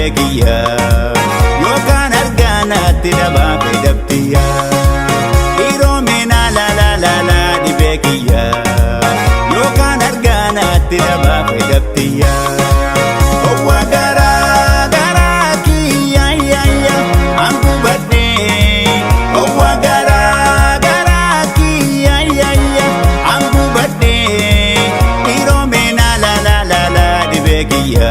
dhibee kiyya yookaan argaanaatti dhabaa fedhabtiyya. Dhiiroo meenaa laalaa laalaa dhibee kiyya yookaan argaanaatti dhabaa fedhabtiyya. Owwa garaa garaa kiyya yayya angubadhee. Owwa garaa garaa kiyya yayya angubadhee. Dhiiroo meenaa laalaa laalaa dhibee kiyya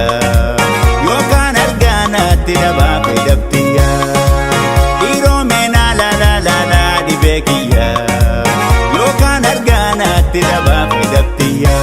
yookaan argaanaatti dhabaa fedhabtiyya. Dhiiroo meenaa laalaa laalaa dhibee kiyya yookaan argaanaatti dhabaa fedhabtiyya.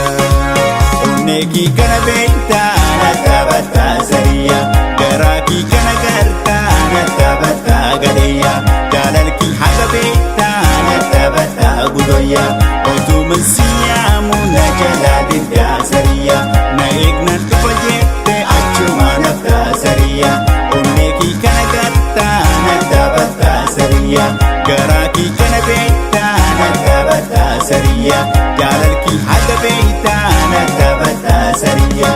Onnee kii kana beektaa na taphataa sariya, garaa kii kana gartaa na taphataa gadeeyya, jaalalkii haga beektaa na taphataa gudoyya, otuuma siyaamu na jalaa diddaa sariya, na eegnan dhufa jette achuma naftaa sariya. Onnee kii kana gartaa na taphataa sariya, garaa kii kana beektaa na taphataa sariya, jaalalkii haga beektaa na taphataa sariya.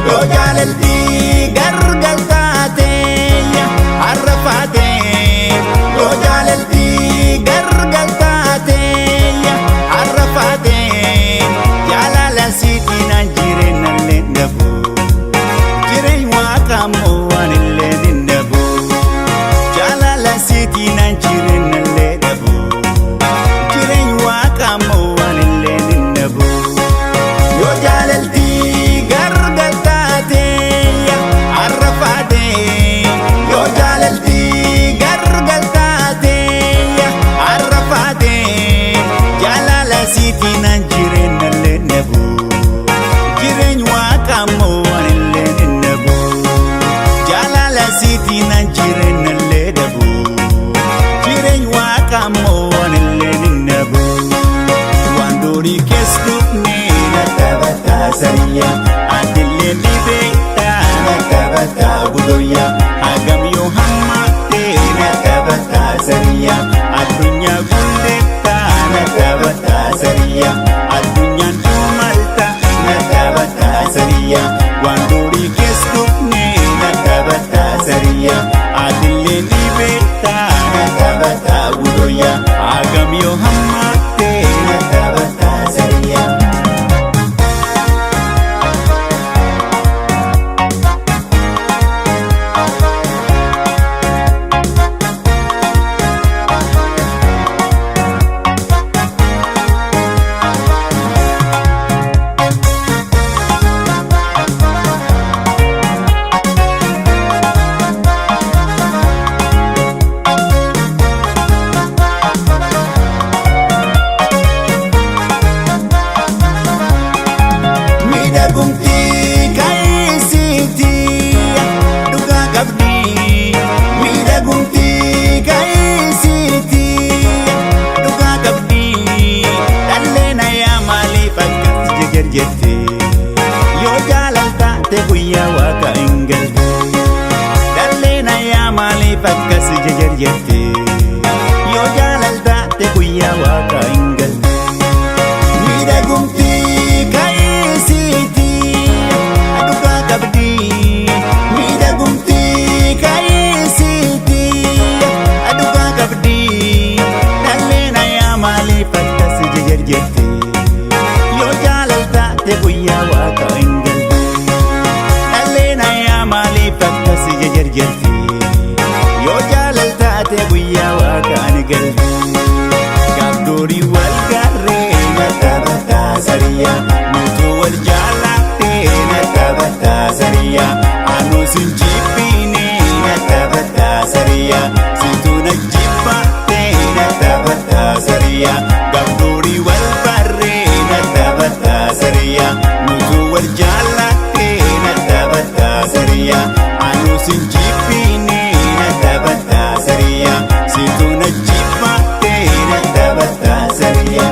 Yoo jaalalti gargar taatee har'a faatee, yoo jaalalti gargar taatee har'a faatee, jaalala siitiin an jireenyallee dhabu, jireenya waaqammoo waan illee hin dhabu. Jaalala siitiin an jireenyallee dhabu, jireenya waaqammoo waan illee hin dhabu. Yoo jaalalti gargar taatee har'a faatee, yoo jaalalti gargar taatee har'a faatee, jaalala siitiin an jireenyallee dhabu, jireenya waaqammoo waan illee hin dhabu. Jaalala siitiin an jireenyallee dhabu, jireenya waaqammoo waan illee hin dhabu. Waan durii keessa dhufnee na taphataa sariya, adillee dhibeettaa na taphataa gudoyya, hagam yoo hammaattee na taphataa sariya, addunyaa gulleettaa na taphataa sariya, addunyaan dhumalta na taphataa sariya. Waan durii keessa dhufnee na taphataa sariya, adillee dhibeettaa na taphataa gudoyya, hagam yoo hammaattee na taphataa sariya. Miidhagumti kaayisiiti dhugaa qabdi. Miidhagumti kaayisiiti dhugaa qabdi. Dhallee nayaa maaliif akkas jeger jette? Yoo jaalaltaate guyyaa waaqa hin galte. Dhallee nayaa maaliif akkas jeger jette? Yoo jaalaltaate guyyaa waaqa hin galte. Miidhagumti kaayisiiti dhugaa qabdi. Miidhagumti kaayisiiti dhugaa qabdi. Dhallee nayaa maaliif akkas jeger jette? Yoo jaalaltaate guyyaa waaqa hin galte. Dhallee nayaa maaliif akkas jeger jette? Yoo jaalaltaate guyyaa waaqa ni galte. Gaafdorii wal gaarree na taphataa sariya, nutu wal jaalattee na taphataa sariya, anu sin jibbiine na taphataa sariya, situ na jibbattee na taphataa sariya. Gaafdorii wal barree na taphataa sariya, nutu wal jaalattee na taphataa sariya, anu sin jibbiine na taphataa sariya, situ na jibbattee na taphataa sariya.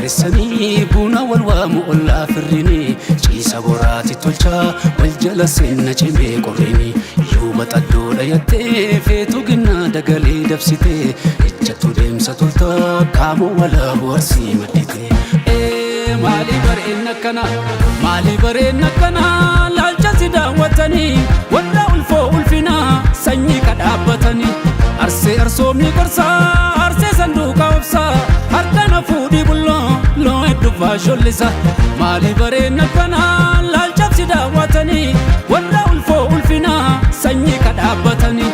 Booressanii buna wal waamu ollaa firrini ciisa boraati tolchaa wal jala seenna cimee qorrini yuuba xaddoo dhayattee feetu ginnaa dagalee dabsitee ejjattu deemsa toltaa kaamoo walaabu arsii maddite. Maali bareen akkana maali bareen akkana laalcha si daawwatanii warra ulfoo ulfinaa sanyii kadhaabbatanii arsee arsoomni gorsaa arsee sanduuqa obsaa harka na fuudhii bulloo loo hedduu faashollisa maali bareen akkana laalcha si daawwatanii warra ulfoo ulfinaa sanyii kadhaabbatanii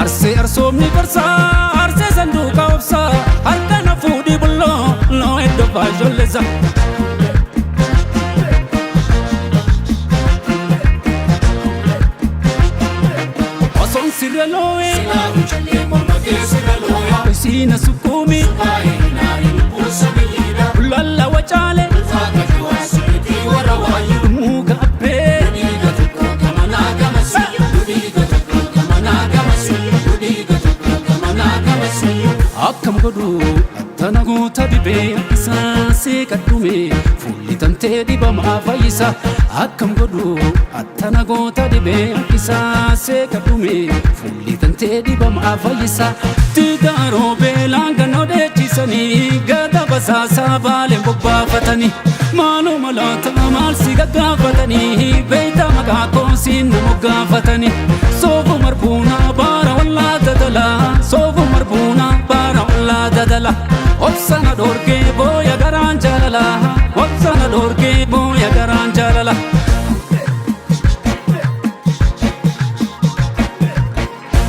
arsee arsoomni gorsaa arsee sanduuqa obsaa harka na fuudhii bulloo loo hedduu faashollisa. Osoon sirra loo'ee Isiina sukkuumi Lalla wacaale Muka abbee Akkam godhu attana goota dibee isaa seeqadhume fuulli tantee dhibamaa fayyisa. Akkam godhu attana goota dibee isaa seeqadhume fuulli tantee dhibamaa fayyisa. Tigaaroo beelaan ganoo dheechisanii gata basaasaa baaleen bobbaafatanii maaloo maloota maal si gaggaafatanii beeyta maqaa koosiin na moggaafatanii soofu marbuunaa baara wallaa dadalaa soofu marbuunaa baara wallaa dadala obsana dhoorgee booya garaan jaalala obsana dhoorgee booya garaan jaalala.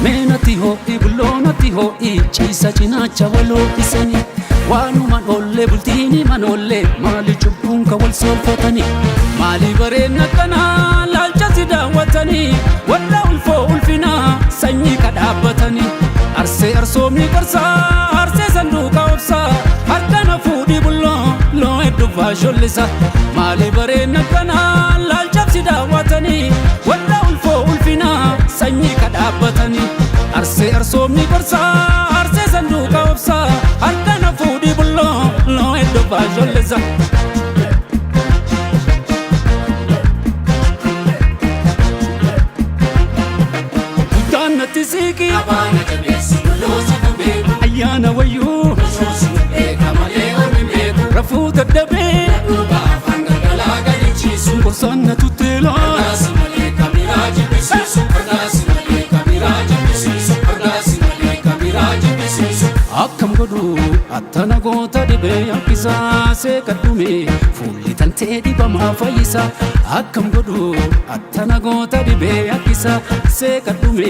Meenatti ho'i bulloonatti ho'i ciisa cinaacha waloo isanii waanuma dhoollee bultiini manoollee maali cubbuun ka wal soolfatanii maali bareen akkanaa laalcha si daawwatanii warra ulfoo ulfinaa sanyii kadhaabbatanii arsee arsoomni gorsaa arsee sanduuqa obsaa harka na fuudhii bulloo loo hedduu faashollisa maali bareen akkanaa laalcha si daawwatanii warra ulfoo ulfinaa sanyii kadhaabbatanii arsee arsoomni gorsaa arsee sanduuqa obsaa harka na fuudhii bulloo loo hedduu faashollisa. Guddaan natti siiqii ayyaana wayyuu rafuu dadhabee gorsaan na tutteelaa. Akkam godhu attana goota dhibee yakkisaa seeqadhume fuulli tantee dhibamaa fayyisa. Akkam godhu attana goota dhibee yakkisaa seeqadhume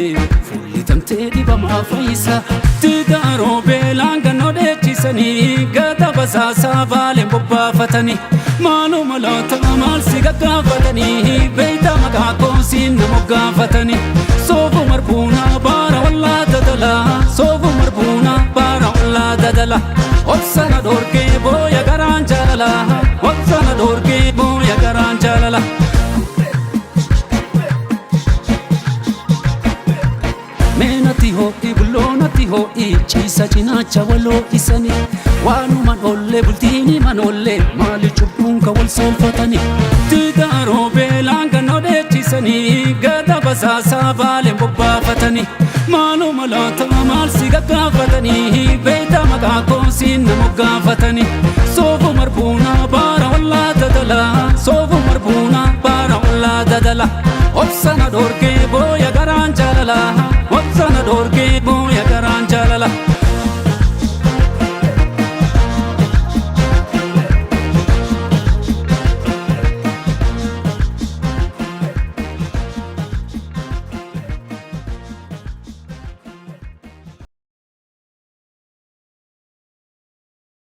fuulli tantee dhibamaa fayyisa. Tigaaroo beelaan gannoo dheechisanii gata basaasaa baaleen bobbaafatanii maaloo maloota maal si gaggaafatanii beeyta maqaa koosiin na moggaafatanii soofu marbuunaa baara wallaa dadalaa soofu marbuunaa baara wallaa dadala obsana dhoorgee booya garaan jaalala obsana dhoorgee booya garaan jaalala. Meenatti ho'i bulloonatti ho'i ciisa cinaacha waloo isanii waanuma dhoollee bultiini manoollee maali cubbuun ka wal soolfatanii tigaaroo beelaan gannoo dheechisanii gata basaasaa baaleen bobbaafatanii maaloo maloota maal si gaggaafatanii beeyta maqaa koosiin na moggaafatanii soofu marbuunaa baara wallaa dadalaa soofu marbuunaa baara wallaa dadala obsana